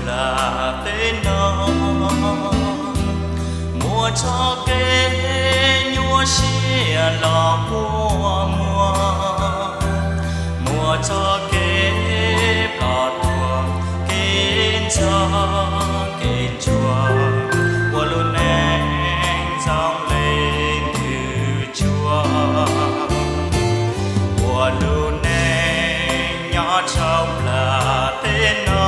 nplaj teb no, muaj txoj kev nyuaj siab los quaj muag, muaj txoj kev ploj tuag, kev ntxhov kev ntsuag, ua lub neej zoo li ntws tsuag, ua lub neej nyob rau nplaj teb no,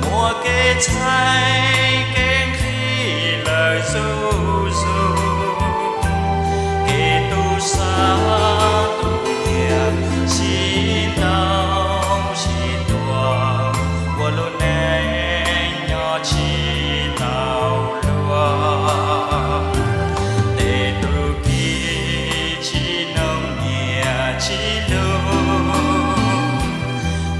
muaj kev txhawj kev nqhis lawm zuj zus, kev tu siab tu nyiam sib ntaus sib tua, ua lub neej nyob tsis tau luag. Tej tub ki tsis noog niam tsis lug,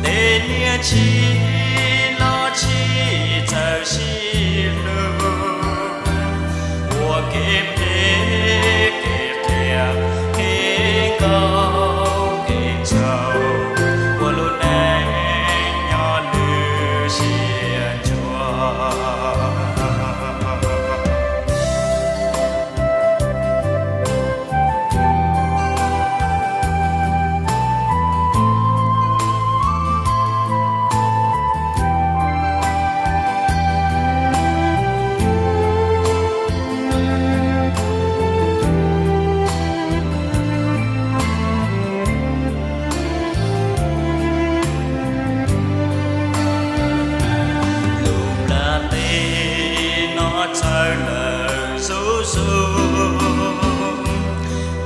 tej niam tsis los tsis txawj sib hlub, ua kev phem kev qias kev nkaum kev tsaug, ua lub neej nyob lwj siab ntsuag. Lub nplaj teb no txhawj lawm zuj zus,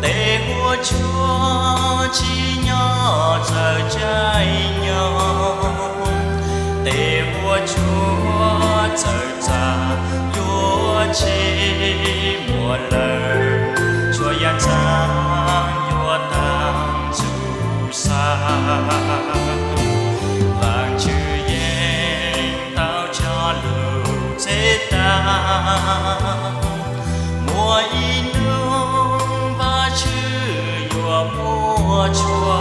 tej huab tsuag tsis nyob txawj caij nyoog, tej huab tsuag txawj txaj yuav tsis muaj lawm, tsuas yam ntxhab yuav tag ntuj xav. Vaajtswv yeej tau tso lug txhawb tag, muaj ib hnub Vaajtswv yuav muab tshua,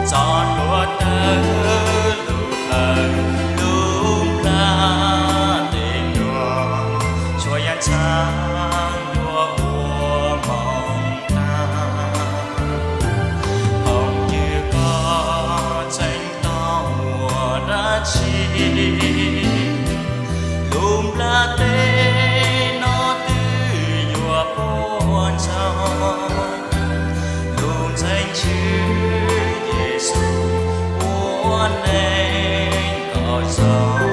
txoj hlua tawg lug plawg lub nplaj teb no, tsuas yam ntxhab yuav ua moog tag. Phooj ywg, koj tseem tau ua dab tsi? Lub nplaj teb no twb yuav puas ntsoog, lub ntxeev Tswv Yexus ua neej kom zoo.